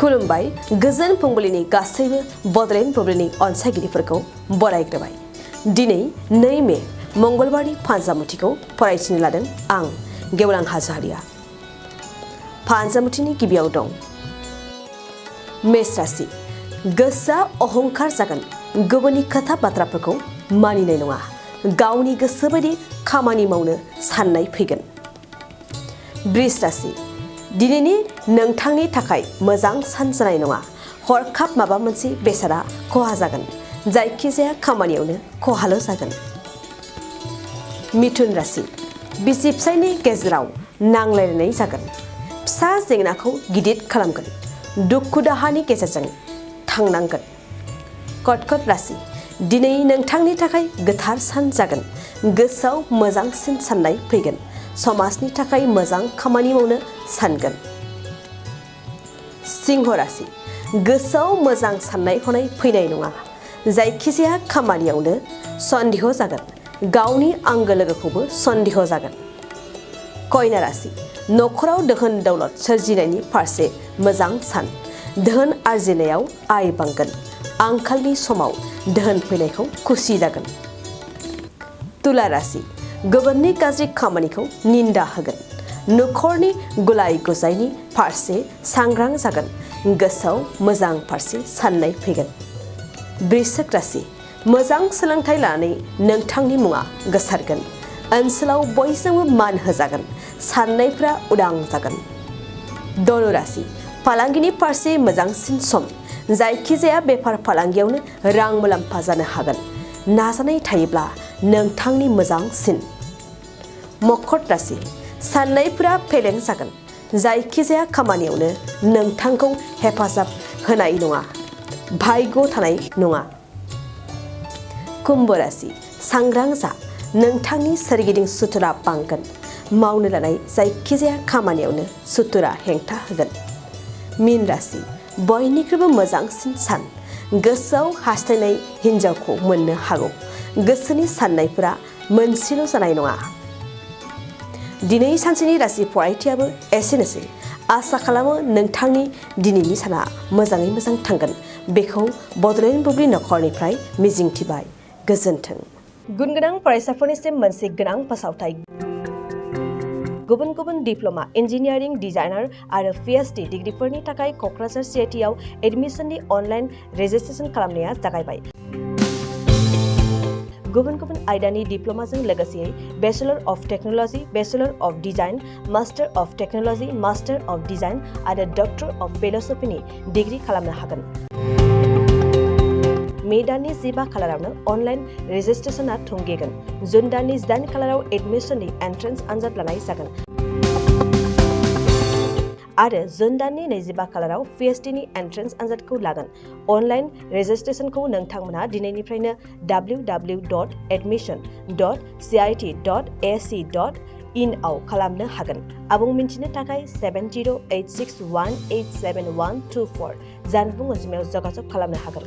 खुलुमबाय गोजोन फुंबिलिनि गासैबो बडलेण्ड बुब्लिनि अनसायगिरिफोरखौ बरायग्रोबाय। दिनै 2 मे मंगलबारनि फानजामुथिखौ फरायथिनो लादों आं गेवलां हाजोहारिया। फानजामुथिनि गिबियाव दं मेष राशि। गोसोआ अहंकार जागोन, गुबुननि खोथा बाथ्राफोरखौ मानिनाय नङा, गावनि गोसो बायदि खामानि मावनो साननाय फैगोन। बृष राशि। दिनैनि नोंथांनि थाखाय मोजां सान जानाय नङा, हरखाब माबा मोनसे बेसादा खहा जागोन, जायखिजाया खामानियावनो खहाल' जागोन। मिथुन राशि। बिसि फिसायनि गेजेराव नांलायलायनाय जागोन, फिसा जेंनाखौ गिदिर खालामगोन, दुखु दाहानि गेजेरजों थांनांगोन। कर्कट राशि। दिनै नोंथांनि थाखाय गोथार सान जागोन, गोसोआव मोजांसिन साननाय फैगोन, समाजनि थाखाय मोजां खामानि मावनो सानगोन। सिंह राशि। गोसोआव मोजां साननाय हनाय फैनाय नङा, जायखिजाया खामानियावनो सन्देह जागोन, गावनि आंगो लोगोखौबो सन्देह जागोन। कन्या राशि। नखराव दोहोन दौलत सोरजिनायनि फारसे मोजां सान, धोन आरजिनायाव आय बांगोन, आंखालनि समाव धोन फैनायखौ खुसि जागोन। तुला राशि। गुबुननि गाज्रि खामानिखौ निन्दा होगोन, नखरनि गुलाय गुजायनि फारसे सांग्रां जागोन, गोसोआव मोजां फारसे साननाय फैगोन। वृश्चिक राशि। मोजां सोलोंथाइ लानानै नोंथांनि मुङा गोसारगोन, ओनसोलाव बयजोंबो मान होजागोन, साननायफ्रा उदां जागोन। धनु राशि। फालांगिनि फारसे मोजांसिन सम, जायखिजाया बेफार फालांगियावनो रां मुलाम्फा जानो हागोन, नाजानाय थायोब्ला नोंथांनि मोजांसिन। मकर राशि। साननायफोरा फेलें जागोन, जायखिजाया खामानियावनो नोंथांखौ हेफाजाब होनाय नङा, भाग्य थानाय नङा। कुम्भ राशि। सांग्रां जा, नोंथांनि सोरगिदिं सुथुरा बांगोन, मावनो लानाय जायखिजाया खामानियावनो सुथुरा हेंथा होगोन। मीन राशि। बयनिख्रुइबो मोजांसिन सान, गोसोआव हास्थायनाय हिन्जावखौ मोननो हागौ, गोसोनि साननायफोरा मोनसेल' जानाय नङा। दिनै सानसेनि राशि फरायथियाबो एसेनोसै। आसा खालामो नोंथांनि दिनैनि साना मोजाङै मोजां थांगोन, बेखौ बडलेण्ड बुब्लि नखरनिफ्राय मिजिंथिबाय। गोजोन्थों। गुन गोनां फरायसाफोरनिसिम मोनसे गोनां फोसावथाय। गुबुन गुबुन डिप्ल'मा, इन्जिनियारिं, डिजाइनार आरो PhD डिग्रीफोरनि थाखाय क'क्राझार CITआव एडमिसननि अनलाइन रेजिस्ट्रेसन खालामनाया जागायबाय। गुबुन गुबुन आयदानि डिप्ल'माजों लोगोसे bachelor of technology, bachelor of design, master of technology, master of design आरो डक्टर अफ फिल'सफिनि डिग्री खालामनो हागोन। मे दाननि 15 खालारावनो अनलाइन रेजिस्ट्रेसनआ थुंगेगोन। जुन दाननि 8 खालाराव एडमिसननि एन्ट्रेन्स आनजाद लानाय जागोन आरो जुन दाननि 25 खालाराव PhDनि एन्ट्रेन्स आनजादखौ लागोन। अनलाइन रेजिस्ट्रेसनखौ नोंथांमोनहा दिनैनिफ्रायनो www.admission.cit.ac.in आव खालामनो हागोन। आबुं मिन्थिनो थाखाय 7086187124 जानबुं अनजिमायाव जगाजग खालामनो हागोन।